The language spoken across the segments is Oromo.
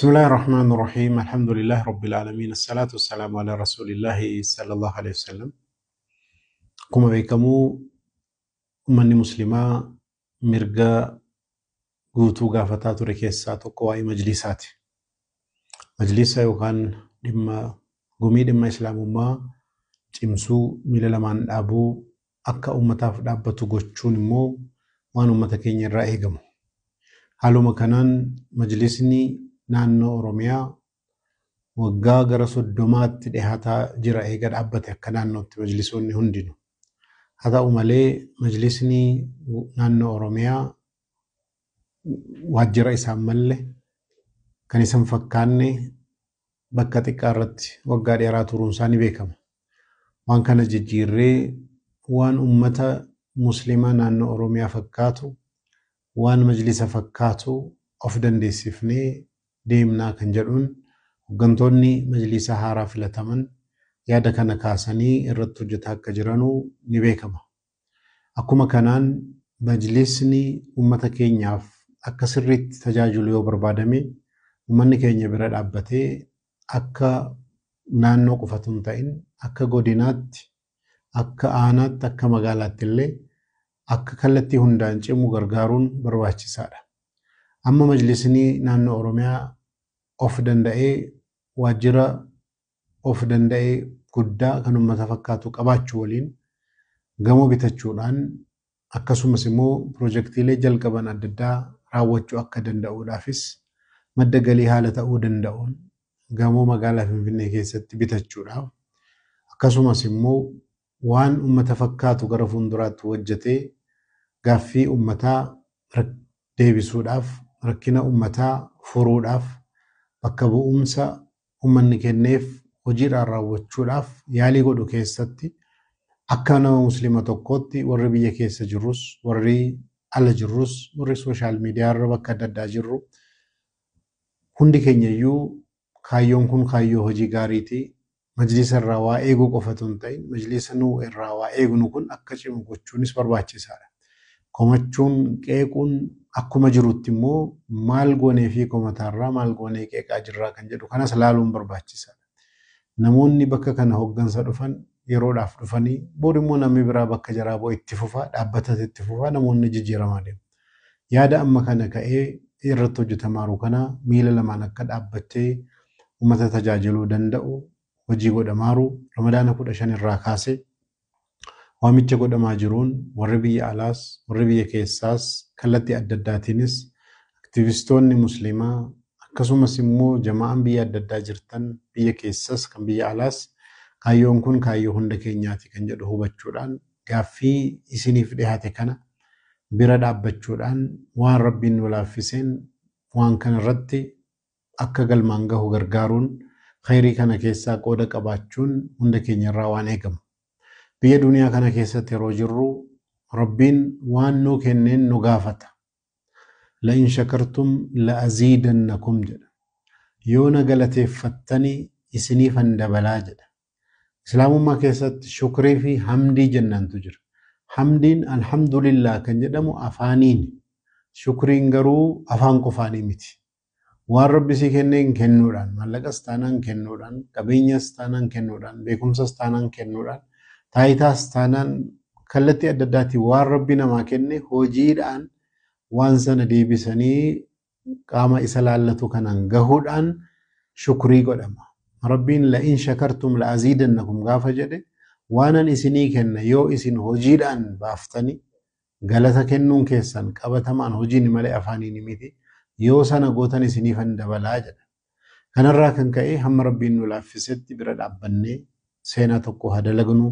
Bismillahi Rahmaani Rahiim. Alhamdulillahi Rabbil Aalamiin. Assalaatu wassalaamu ala Rasuulillahi sallallahu alaihi wasallam. Akkuma beekamu uummanni Muslimaa mirga guutuu gaafataa ture keessaa tokko waa'ee majlisaati. Majlisa yookaan dhimma gumii dhimma Islaamummaa cimsuu, miila lamaan dhaabuu, akka uummataaf dhaabbatu gochuun immoo waan uummata keenya irraa eegamu. Haaluma kanaan majlisni naannoo Oromiyaa waggaa gara 30tti dhihaataa jira eega dhaabbate akka naannootti majlisoonni hundinuu. Haa ta'u malee majlisni naannoo Oromiyaa waajjira isaan malle kan isa hin fakkaanne bakka xiqqaa irratti waggaa dheeraa turuun isaa ni beekama. Waan kana jijjiirree waan uummata Muslimaa naannoo Oromiyaa fakkaatu, waan majlisa fakkaatu of dandeessifnee deemnaa kan jedhuun hooggantoonni majlisa haaraa filataman yaada kana kaasanii irratti hojjetaa akka jiranuu ni beekama. Akkuma kanaan majlisni uummata keenyaaf akka sirriitti tajaajilu yoo barbaadame uummanni keenya bira dhaabbatee akka naannoo qofatu hin ta'in akka godinaatti, akka aanaatti, akka magaalaatti illee akka kallattii hundaan cimu gargaaruun barbaachisaadha. Amma majlisni naannoo Oromiyaa of danda'ee waajjira of danda'ee guddaa kan uummata fakkaatu qabaachuu waliin gamoo bitachuudhaan akkasumas immoo piroojeektiilee jalqaban adda addaa raawwachuu akka danda'uudhaafis madda galii haala ta'uu danda'uun gamoo magaalaa Finfinnee keessatti bitachuudhaaf akkasumas immoo waan uummata fakkaatu gara fuulduraatti hojjetee gaaffii uummataa deebisuudhaaf, rakkina uummataa furuudhaaf, bakka bu'umsa uummanni kenneef hojiidhaan raawwachuudhaaf yaalii godhu keessatti akka nama Muslima tokkootti warri biyya keessa jirrus, warri ala jirrus, warri sooshaal miidiyaa irra bakka adda addaa jirru hundi keenya iyyuu kaayyoon kun kaayyoo hojii gaariiti. Majlisa irraa waa eeguu qofatu hin ta'in, majlisa nuu irraa waa eegnu kun akka cimu gochuunis barbaachisaadha. Komachuun, qeequun akkuma jirutti immoo maal goonee fi komataarraa maal goonee qeeqaa jirraa kan jedhu kanas laaluun barbaachisaadha. Namoonni bakka kana hooggansa dhufan yeroodhaaf dhufanii bor immoo namni biraa bakka jaraa bu'e itti fufaa, dhaabbatas itti fufaa, namoonni jijjiiramaa deemu. Yaada amma kana ka'ee irratti hojjetamaa jiru kana miila lamaan akka dhaabbattee uummata tajaajiluu danda'u hojii godhamaa jiru Ramadaana 15 irraa kaasee waamicha godhamaa jiruun warri biyya alaas warri biyya keessaas kallattii adda addaatiinis aktivistoonni Muslimaa akkasumas immoo jamaa'aan biyya adda addaa jirtan biyya keessas kan biyya alaas kaayyoon kun kaayyoo hunda keenyaati kan jedhu hubachuudhaan gaaffii isiniif dhiyaate kana bira dhaabbachuudhaan waan Rabbiin nu laaffiseen waan kana irratti akka galmaan gahu gargaaruun khayrii kana keessaa qooda qabaachuun hunda keenya irraa waan eegamu. Biyya duniyaa kana keessatti yeroo jirru Rabbiin waan nuu kenneen nu gaafata. La in shakartum la aziidannakum jedha. Yoo na galateeffattanii isiniifan dabalaa jedha. Islaamummaa keessatti shukrii fi hamdii jennantu jira. Hamdiin alhamdulillah kan jedhamu afaaniin. Shukriin garuu afaan qofaanii miti. Waan Rabbi sii kenneen kennuudhaan, maallaqas taanaan kennuudhaan, qabeenyas taanaan kennuudhaan, beekumsas taanaan kennuudhaan, taayitaas taanaan kallattii adda addaatiin waan Rabbi namaa kenne hojiidhaan waan sana deebisanii qaama isa laallatu kanaan gahuudhaan shukrii godhama. Rabbiin la in shakartum la aziidannakum gaafa jedhe waanan isinii kenna yoo isin hojiidhaan baaftanii galata kennuun keessan qabatamaan hojiin malee afaaniin miti yoo sana gootan isiniifan dabalaa jedha. Kanarraa kan ka'e hamma Rabbiin nu laaffisetti bira dhaabbannee seenaa tokko haa dalagnu,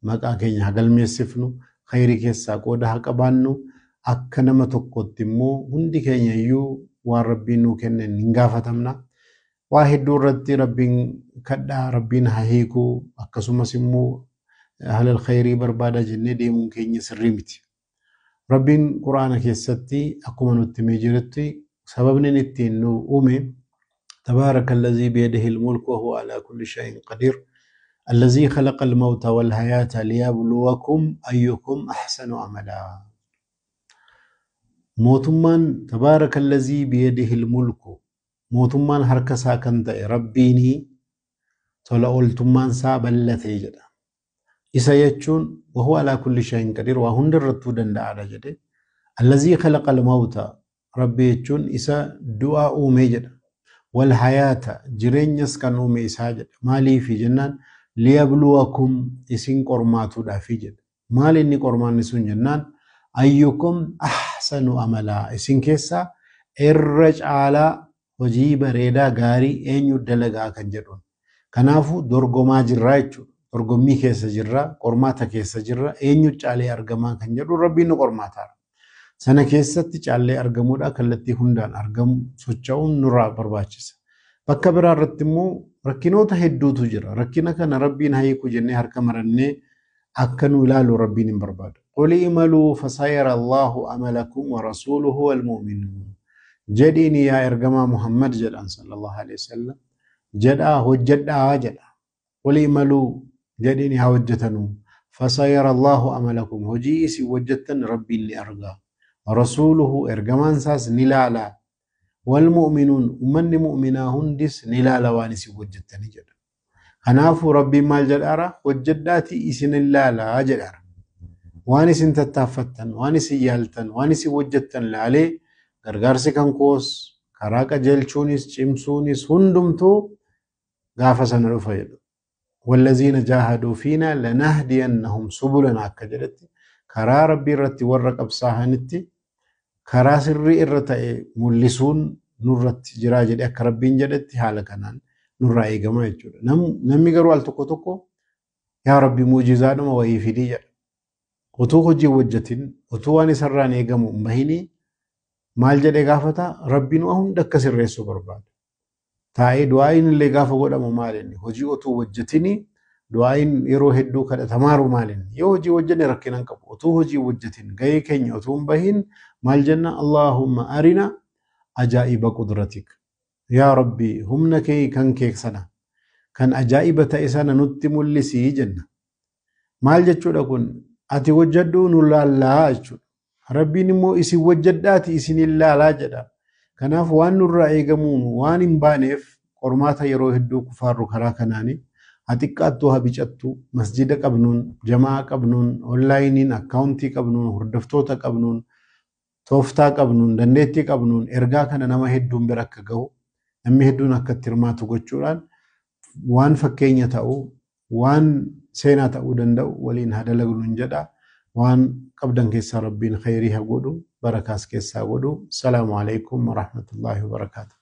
maqaa keenya haa galmeessifnu, khayrii keessaa qooda haa qabaannu, akka nama tokkotti immoo hundi keenya iyyuu waan Rabbiin nuu kenneen hin gaafatamna. Waa hedduu irratti Rabbiin kadhaa, Rabbiin haa hiikuu, akkasumas immoo halal khayrii barbaada jennee deemuun keenya sirrii miti. Rabbiin Quraana keessatti akkuma nutti himee jirutti sababni inni ittiin nu uume tabaaraka allazii biyadihi almulku wa huwa alaa kulli shay'in qadiir allazii khalaqa almawta wal hayaata liyabluwakum ayyukum ahsanu amalaa. Mootummaan tabaaraka allazii biyadihi almulku Mootummaan harka isaa kan ta'e Rabbiinii tola ooltummaan isaa bal'atee jedha. Isa jechuun wahuwa alaa kulli shay'in qadiir, waa hunda irrattuu danda'aadha jedhe. Allazii khalaqa al-mawta, Rabbi jechuun isa du'aa uumee jedha. Wal hayaata, jireenyas kan uume isaa jedha. Maaliifi jennaan liyabluwakum, isin qormaatuudhaafi jedha. Maal inni qormaanni sun jennaan ayyukum ahsanu amalaa, isin keessaa irra caalaa hojii bareedaa gaarii eenyu dalagaa kan jedhuun. Kanaafuu dorgomaa jirraa jechuudha. Dorgommii keessa jirra, qormaata keessa jirra, eenyu caalee argamaa kan jedhu Rabbiin nu qormaataara. Sana keessatti caallee argamuudha, kallattii hundaan argamu socho'uun nurraa barbaachisa. Bakka biraa irratti immoo rakkinoota hedduutu jira. Rakkina kana Rabbiin hiiku jennee harka marannee akka nu ilaalu Rabbiin hin barbaadu. Qul imaluu fasayara Allahu amalakum wa rasuuluhu wal mu'minuun. Jedhiin yaa ergamaa Muhammad jedhan sallallahu alaihi wasallam, jedhaa hojjedhaa jedha. Qul imaluu jedhiin haa hojjetanuu. Fasayara Allahu amalakum, hojii isin hojjettan Rabbiin ni arga. Rasuuluhu, ergamaan isaas ni laala. Wal mu'minuun, ummanni mu'minaa hundis ni laala waan isin hojjettanii jedha. Kanaafuu Rabbiin maal jedhaara? Hojjedhaatii isin hin laalaa jedhaara. Waan isin tattaaffattan, waan isin yaaltan, waan isin hojjettan laalee gargaarsi kan koos karaa qajeelchuunis cimsuunis hundumtuu gaafa sana dhufa jedhu. Wallaziina jaahaduu fiinaa lanahdiyannahum subulana akka jedhetti karaa Rabbii irratti warra qabsaa'anitti karaa sirrii irra ta'e mul'isuun nurratti jiraa jedhe akka Rabbiin jedhetti haala kanaan nurraa eegama jechuudha. Namni garuu al tokko tokko yaa Rabbi muujizaadhuma wayii fidii jedha. Utuu hojii hojjetin, utuu waan isarraan eegamu hin bahinii maal jedhee gaafata? Rabbiin waa hunda akka sirreessuu barbaada. Taa'ee du'aa'iin illee gaafa godhamu maal inni? Hojii utuu hojjetinii du'aa'iin yeroo hedduu kadhatamaaru maal inni? Yoo hojii hojjenne rakkina hin qabu. Utuu hojii hojjetin gahee keenya utuu hin bahin maal jenna? Allaahumma arina ajaa'iba qudratik. Yaa Rabbi humna kee kan kee sana kan ajaa'iba ta'e sana nutti mul'isii jenna. Maal jechuudha kun? Ati hojjedhuu nu laallaa jechuudha. Rabbiin immoo isin hojjedhaati isin hin laalaa jedha. Kanaaf waan nurraa eegamuun waan hin baaneef qormaata yeroo hedduu kufaarru karaa kanaani haa xiqqaattuu haa bicattuu masjida qabnuun, jamaa qabnuun, onlaayiniin akkaawuntii qabnuun, hordoftoota qabnuun, tooftaa qabnuun, dandeettii qabnuun ergaa kana nama hedduun bira akka gahu, namni hedduun akka itti hirmaatu gochuudhaan waan fakkeenya ta'u, waan seenaa ta'uu danda'u waliin haa dalagnuun jedha. Waan qabdan keessaa Rabbiin khayrii haa godhu, barakaas keessaa godhu. Salaamu alaikum warahmatullaahi wabarakaatu.